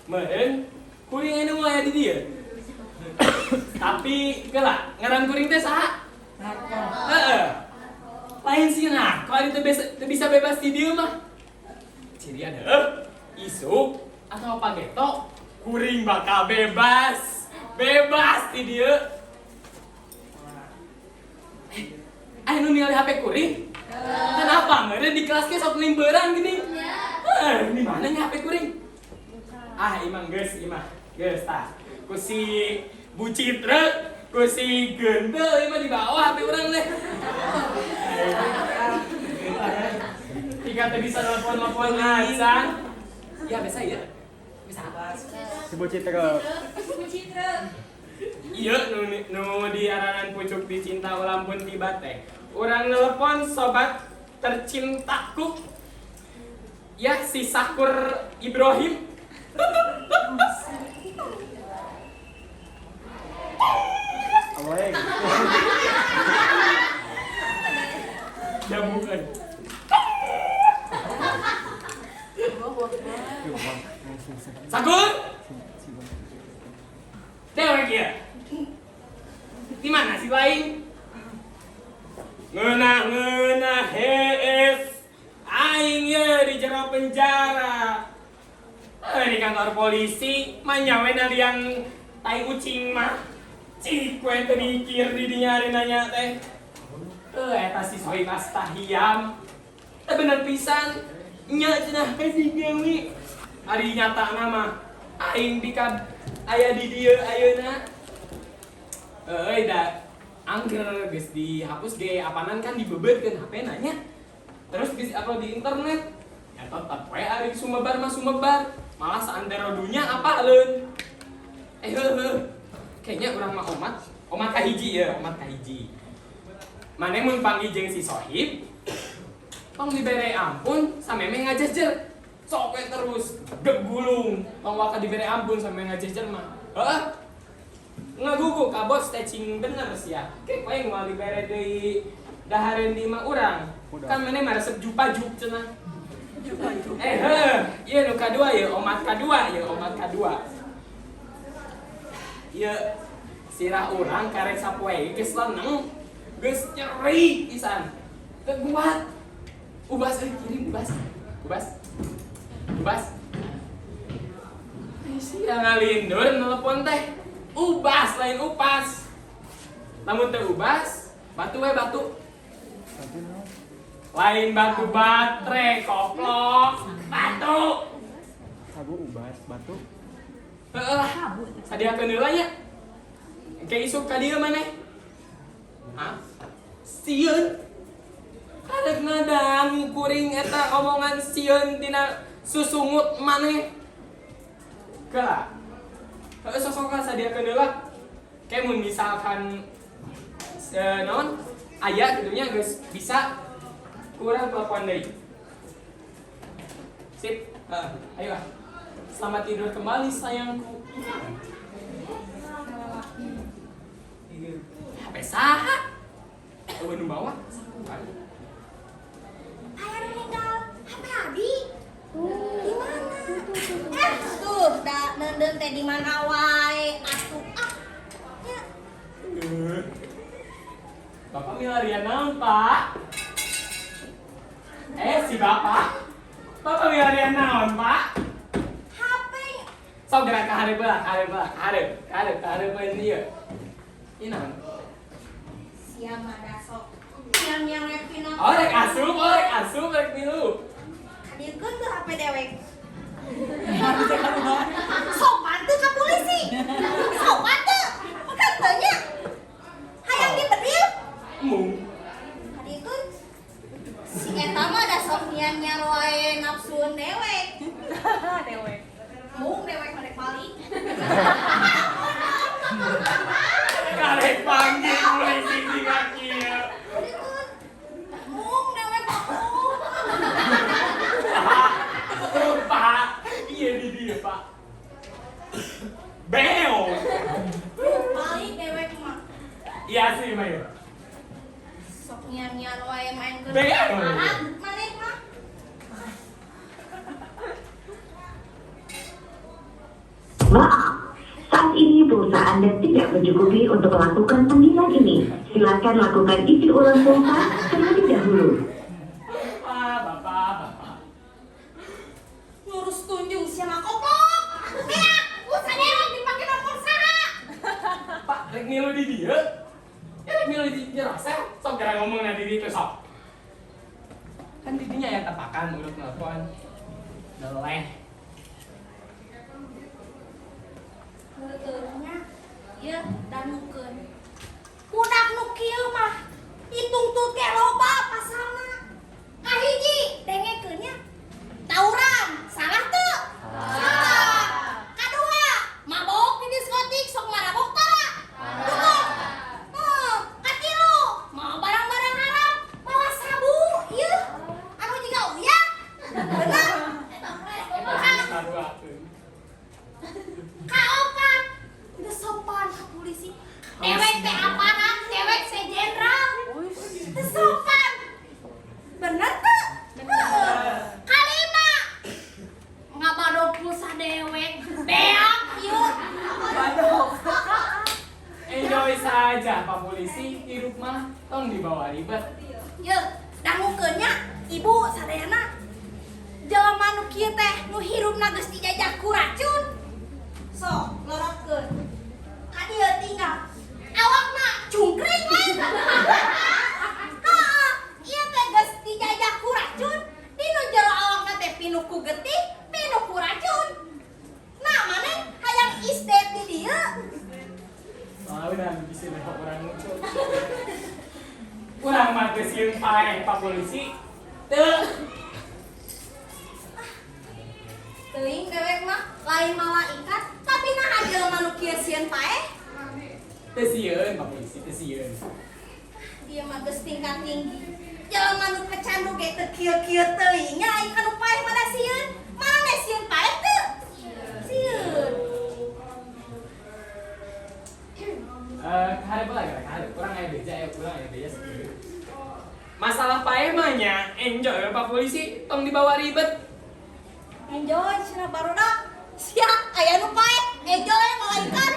Meureun kuring anu aya di dieu. Tapi geula ngaran kuring teh saha? Narko. Heeh. Lain si Narko ari teu bisa bebas di dieu mah. Ciri ada isuk atau pageto kuring bakal bebas. Bebas di dieu. Aya nu ningali HP kuring? Kenapa? Meureun di kelas ge sok limberan gini. Eh, di mana nya HP kuring? Ah, imang geus, imah. Geus tah. Ku si Bu Citra, ku si Gendel imah di bawah HP urang teh. Jika teu bisa telepon-telepon acan. Ya bisa ya. Bisa. Si Bu Citra. Bu Citra. Iya, nu, nu diaranan pucuk dicinta ulam pun tiba teh. Urang nelpon sobat tercintaku. Ya, si Sakur Ibrahim. Awalnya Ya bukan. Sakur? Dewek ya? Di mana sih lain? Ngeunah ngeunah hees. Aing ye di jero penjara. Eh, di kantor polisi mah nyawe liang tai ucing mah. Cik we teu mikir di dinya ari nanya teh. Eh, eta si Sohib Astahiyam. Teh bener pisan. Nya cenah teh digawe. Ari nyatana mah aing bika aya di dieu ayeuna. Euy da angger geus dihapus ge apanan kan dibebeutkeun HP na nya. Terus geus upload di internet. Ya tetep we ari sumebar mah sumebar. Malah saantero dunya apaleun. Eh heuh. Kayaknya urang mah omat, omat kahiji ya, omat kahiji. Maneh mun panggih jeung si Sohib, tong dibere ampun sameme ngajejer. Sok we terus gegulung, tong waka dibere ampun sameme ngajejer mah. Heeh. Ngagugu ka bos teh cing bener sia. Ke we moal dibere deui dahareun di imah urang. Kan maneh mah resep jupajuk cenah. Eh heuh, ieu nu kadua ieu, omat kadua ieu, omat kadua. Ieu sirah urang karek sapoe geus leneng, geus nyeri pisan. Teu kuat. Ubas euy kirim ubas. Ubas. Ubas. Ih, sia ngalindur nelpon teh. Ubas lain upas. Lamun teu ubas, batu we batu. Lain batu batre koplok, batu. Sabu ubas batu. Heeh lah. Sadiakeun heula nya. Engke isuk ka dieu maneh. Hah? Sieun. Karek ngadangu kuring eta omongan sieun tina susungut maneh. Kela. Heeh sok lah sadiakeun heula. Kayak mun misalkan naon aya kitu nya geus bisa kurang telepon deui. Sip. Heeh, ayo ah. Selamat tidur kembali sayangku. HP saha? Eueuh nu bawa? Sakuan. Aya nu ninggal HP abi. Di mana? Eh, tuh, da neundeun teh di mana wae atuh ah. Ya. Eh. Bapak milarian naon, Pak? Eh, si Bapak. Bapak milarian naon, Pak? HP. Sok gerak ka hareup heula, ka hareup heula, ka hareup, ka hareup, ka hareupeun ieu. Ieu naon? Sia mah da sok. Yang rek pinang. Oh, rek asup, oh rek asup, rek milu. Kadiekeun tuh HP dewek. Sopan teu ka polisi. Sopan teu. Kan teu nya. Hayang dibedil. Mung. Kadiekeun. Si eta mah da sok nyian-nyian wae nafsueun dewek. Dewek. Mung dewek mah rek balik. Karek panggil polisi di kaki ya. Kadiekeun. Mung dewek mah mung. Pak, iya di dia, Pak. Beo. Balik dewek mah. Iya sih, Mayu. Sok nyian-nyian wae main ke Beo. Maneh mah. Maaf, saat ini pulsa Anda tidak mencukupi untuk melakukan panggilan ini. Silakan lakukan isi ulang pulsa terlebih dahulu. Pak, Bapak, Bapak. Ngurus tunjung sia mah koplok. Beak, pulsa dewek dipake nomor saha? Pak, rek milu di dia. Ya rek milu di jero sel. Sok geura ngomong na di Kan didinya ya tepakan urut nelpon. Deleh. Heueuh nya. Ieu dangukeun. Budak nu kieu mah dituntut ge loba pasalna. Kahiji dengekeun nya. Tawuran, salah teu? Salah. Kadua, mabok di diskotik sok marabok tara? Cukup. Heuh, katilu, mawa barang-barang haram, mawa sabu, ieu anu jiga uyah. Bener? Kaopat, geus sopan ka polisi. Dewek teh aparat, dewek teh jenderal. Teu sopan. Bener teu? Heeh. Kalima, ngabadog pulsa dewek. Beak ieu. Enjoy saja Pak Polisi, hirup mah tong dibawa ribet. Ye, dangukeun nya ibu sadayana. Jelema nu kieu teh nu hirupna geus dijajah ku racun. Sok, lorotkeun. Ka dieu tinggal. Awakna cungkring we. Heeh, ieu teh geus dijajah ku racun. Dinu jero awakna teh pinuh ku getih, pinuh ku racun. Nah, maneh hayang isdet di dieu. Soalnya udah bisa lewat orang muncul. Urang mah teu sieun paeh Pak Polisi. Teu. Teuing dewek mah lain malaikat, tapi naha jelema nu kieu sieun paeh? Teu sieun Pak Polisi, teu sieun. Dia mah geus tingkat tinggi. Jelema nu pecandu ge teu kieu-kieu teuing nya, ai kanu paeh mah da sieun. Maneh sieun paeh teu? Sieun. Eh, kaharep lah, kaharep. Kurang aya beja ya, kurang aya beja sakieu. Masalah paeh mah nya, enjoy Pak Polisi, tong dibawa ribet. Enjoy cenah barudak. Siap aya nu paeh, enjoy malaikat.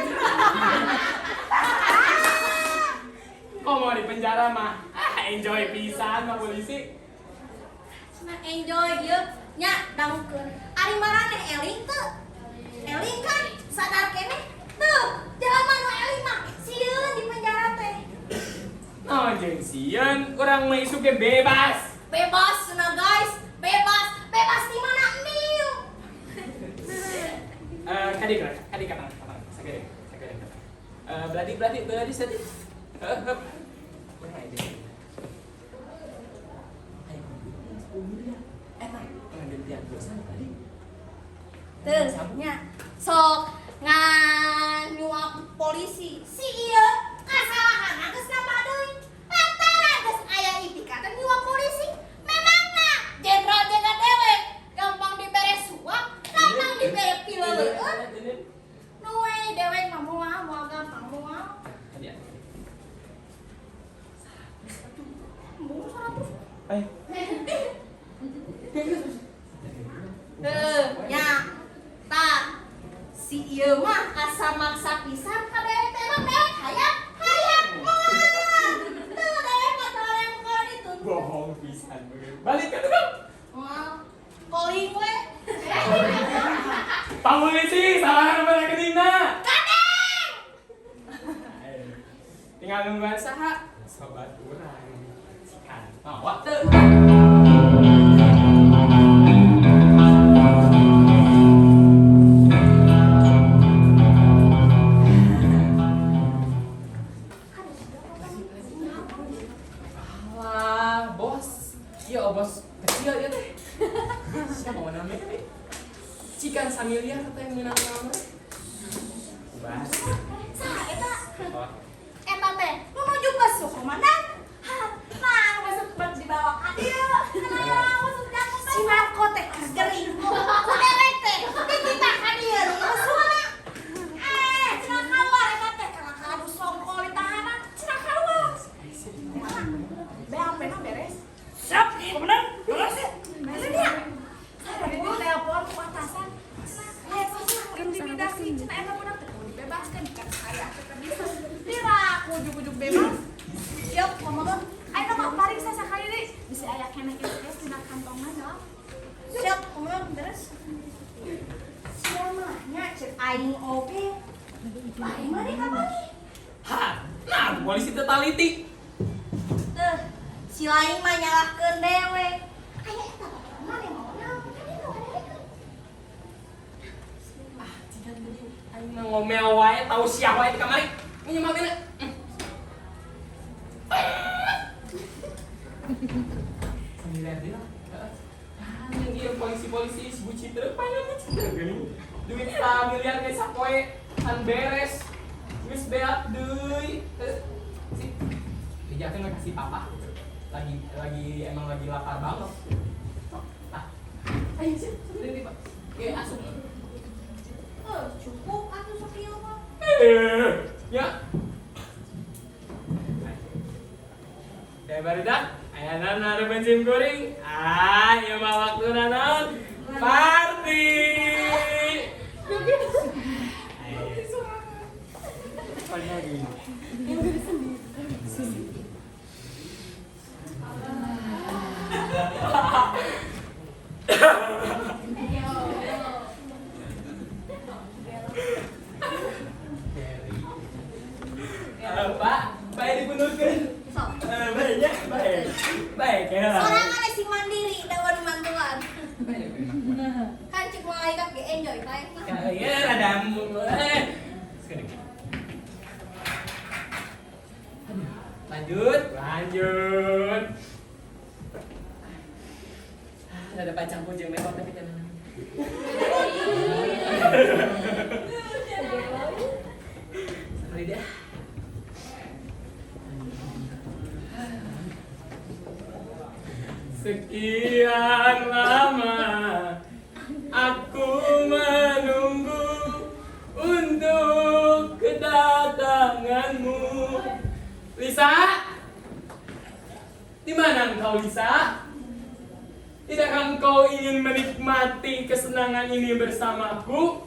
Kok mau di penjara mah? Ah, enjoy pisan Pak Polisi. Cenah enjoy ieu nya dangukeun. Ari maraneh eling teu? Eling kan sadar keneh? Teu, jelema nu eling mah sieun di penjara teh. Naon jeung sieun, urang mah isuk ge bebas. Bebas cenah guys, bebas. Bebas di mana emil? Eh, kadi kadi kadi ka tengah, ka tengah. Sagede, sagede ka tengah. Eh, beladi beladi beladi sedih. Heup, heup. Urang aya beja. Ayo, eta pengantin dosa tadi. Teu nya sok nganyuap polisi. Si ieu kasalahan geus nambah deui. Lantaran geus aya itikatan nyuap polisi. Memangna jenderal jaga dewek gampang dibere suap, gampang dibere pileuleun. Nu we dewek mah moal moal gampang moal. Tadi ya. Embung 100. Ayo. Heuh, nya. Tah, si ieu mah asa maksa pisan ka dewek teh, emang dewek hayang hayang moal. Teu, dewek mah teu hayang kalau dituntut. Bohong pisan bener. Balik ke tukang. Moal. Koling we. Pak Polisi, salah nomor rekeningna. Kadeng. Tinggal nungguan saha? Sobat urang. Sikan. Mawa teu? Alah, bos. Iya, oh, bos kecil ya teh. Siapa mau namanya teh? Cikan samiliar teh menang nama. Bas. Saha eta? Oh, Eta teh nu nuju besuk komandan. Hah, nah besuk bak dibawa ka dieu. Kana besuk jago si Marco teh keur gering. Ku dewek teh dititah ka dieu nu besukna. Eh, cenah kaluar eta teh kana kadu songkol ditahanan, cenah kaluar. BAP na beres. Siap, komandan. Beres. Beres ya. Tadi di telepon ku atasan. Cenah, aya intimidasi, cenah eta budak teh kudu dibebaskeun kan saya teh bisa. Pira ujug-ujug bebas. Siap, komandan. Ayeuna mah pariksa sakali deui. Bisi aya keneh kes dina kantongan ya. Siap, komandan. Beres. Sia mah nya ceuk aing oge. Lain mah nih kapan nih? Ha, nah polisi teu taliti. Teh, si lain mah nyalahkeun dewek. Ngomel wae, tau siah wae di kamari. Ini mah kena. Sembilan dia. Ah, yang dia polisi-polisi si Bu Citra, paling Bu Citra geuning. Duit miliar ge sapoe kan beres. Geus beak deui. Si dijakeun we ka si papa. Lagi emang lagi lapar banget. Ah, ayo sih, sini Pak. Oke, asup. Eh, cukup atuh sakieu mah. Ya. Ya barudak, ayana naruh bensin kuring. Ah, ieu mah waktuna naon? Party. Pak, baik dipundurkeun. Sok. Baiknya, baik. Baik ya. Sorangan sing mandiri da wani mantuan. Kan cek malaikat ge enjoy bae mah. Ya, rada sekarang. Aduh, lanjut, lanjut. Ada pacang pujung mewah tapi jangan. Sekali deh. Sekian lama aku menunggu untuk kedatanganmu. Lisa? Di mana engkau, Lisa? Tidakkah engkau ingin menikmati kesenangan ini bersamaku?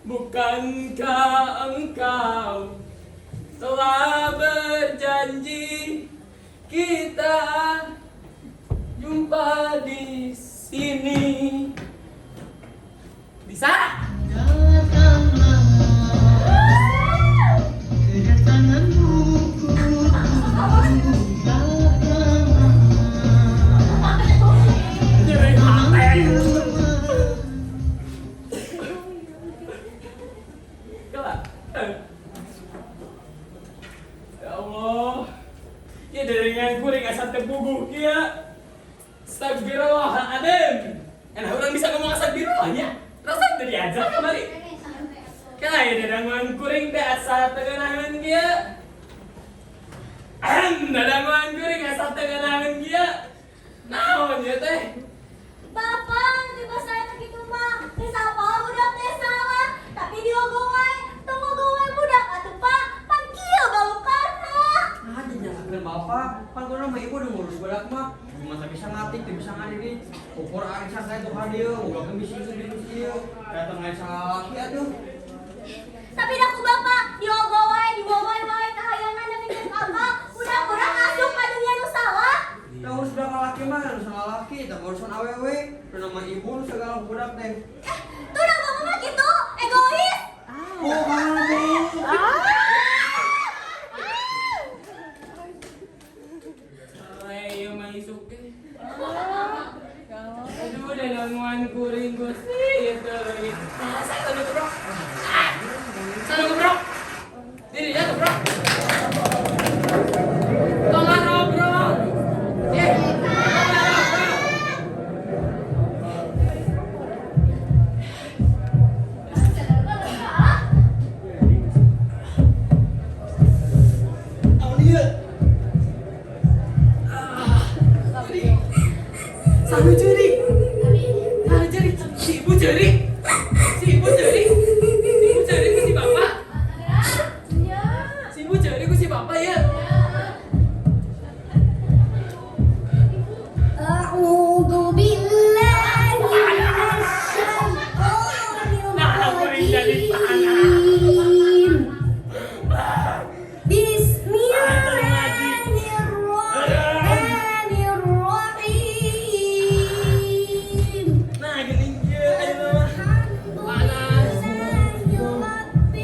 Bukankah engkau telah berjanji kita jumpa di sini? Bisa? Nyeri hati. Kelak. Ya Allah. Ya dengan kuring asa teu puguh kieu. Astagfirullahaladzim. Enak orang bisa ngomong astagfirullah nya. Rasa teu diajar kamari. Kala ya dadanguan kuring teh asa teu ngeunaheun kieu. Ahem, dadanguan kuring asa teu ngeunaheun kieu. Naon ieu teh? Bapak, nanti pas saya kitu mah, geus apal budak teh salah, tapi diogo wae, tong ogo wae budak atuh Pak, pan kieu balukarna. Nah, jadi nyalahkeun bapak. Pan kudu mah ibu udah ngurus budak mah. Ibu mah bisa ngatik, teu bisa ngadidik. Ukur arisan saya tuh ka dieu, goblokkeun bisi itu bisi ieu. Datang aya salaki atuh. Tapi dah ku bapak diogo wae, dibawa wae kahayangan nepi ka budak urang asup ka dunia nu salah. Da urus budak lalaki mah nu salalaki, da urusan awewe, nu nama ibu nu segala budak teh. Eh, tuh dah bapak mah kitu, egois. Oh, kamu. Ayo mah isuk ge. Aduh, dadanguan kuring Gusti itu lagi. Ah, saya tadi gebrok. Ah, saya gebrok. Diri ya gebrok. Tong ngobrol. Eh, tong ngobrol. Tahun ieu. Ah, ceurik. Sahu ceurik. Ah, ceurik. Si ibu ceurik. Si ibu ceurik. Si ibu ceurik ku si bapak. Si ibu ceurik ku si bapak ya. أعوذ بالله من الشيطان Nah, kuring jadi panah. الرجيم بسم الله الرحمن الرحيم Nah, geuning kieu ayeuna mah. Panas. رب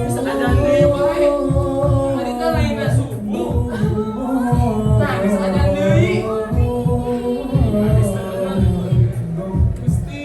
Geus adan deui wae. Harita lainna subuh. Nah, geus adan deui. Geus teu Gusti.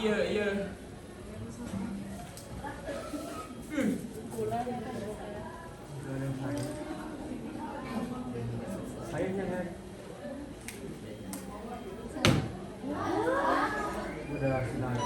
dieu ieu. Sayangnya udah senang.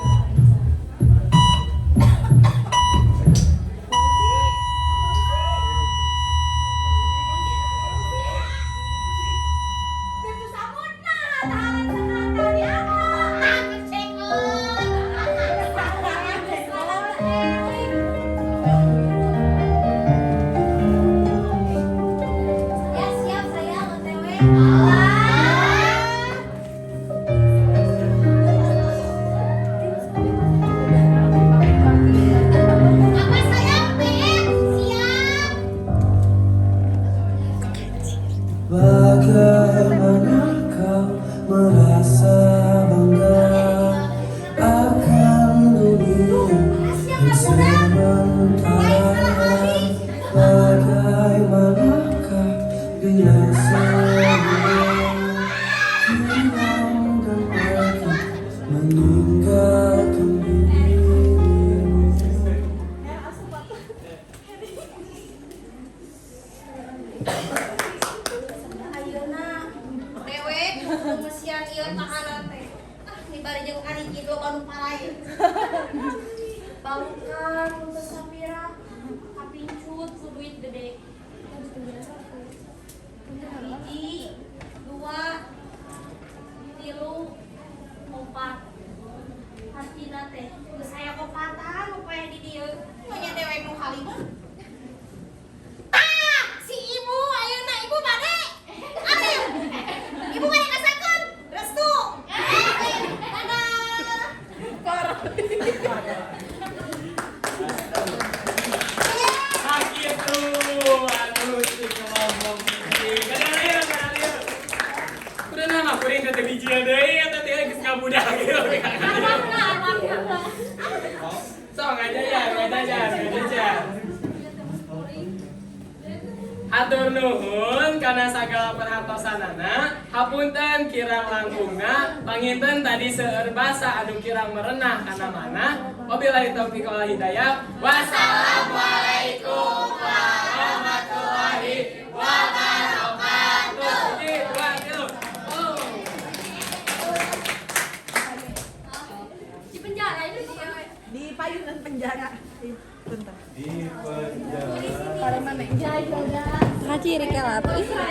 Ya siap sayang OTW. Apa sayang BM? Siap. Bagaimana kau merasa bangga akan dunia yang sementara? Bagaimanakah bila semua hilang dan pergi meninggalkan dirimu? Ayeuna dewek ngeusian ieu tahanan teh. Ah, dibari jeung Ariji loba nu parae. Balukan untuk Safira kapincut ku duit gede. Hiji, dua, tilu, opat. Hartina teh geus aya opatan upaya di dieu. Nya dewek nu kalima. Tah, si ibu ayeuna ibu bade. Ayo. Ibu bade kasakeun. Restu. Dadah. Ah gitu, aduh si kelompok hiji. Kadang ieu, kadang ieu. Udah nama kuring teh biji deui eta teh geus ngabudak gitu. Arwahna, arwahna. Sok ngajajar, ngajajar, ngajajar. Hatur nuhun kana sagala perhatosanana, hapunten kirang langkungna, panginten tadi seueur basa anu kirang merenah kana mana. Wabillahi taufiq wal hidayah. Wassalamualaikum warahmatullahi wabarakatuh. Hiji, dua, tilu. Oh. Di penjara ini Di payunan penjara. Bentar. Di penjara. Jaga. Ngaci rek lah. Iya.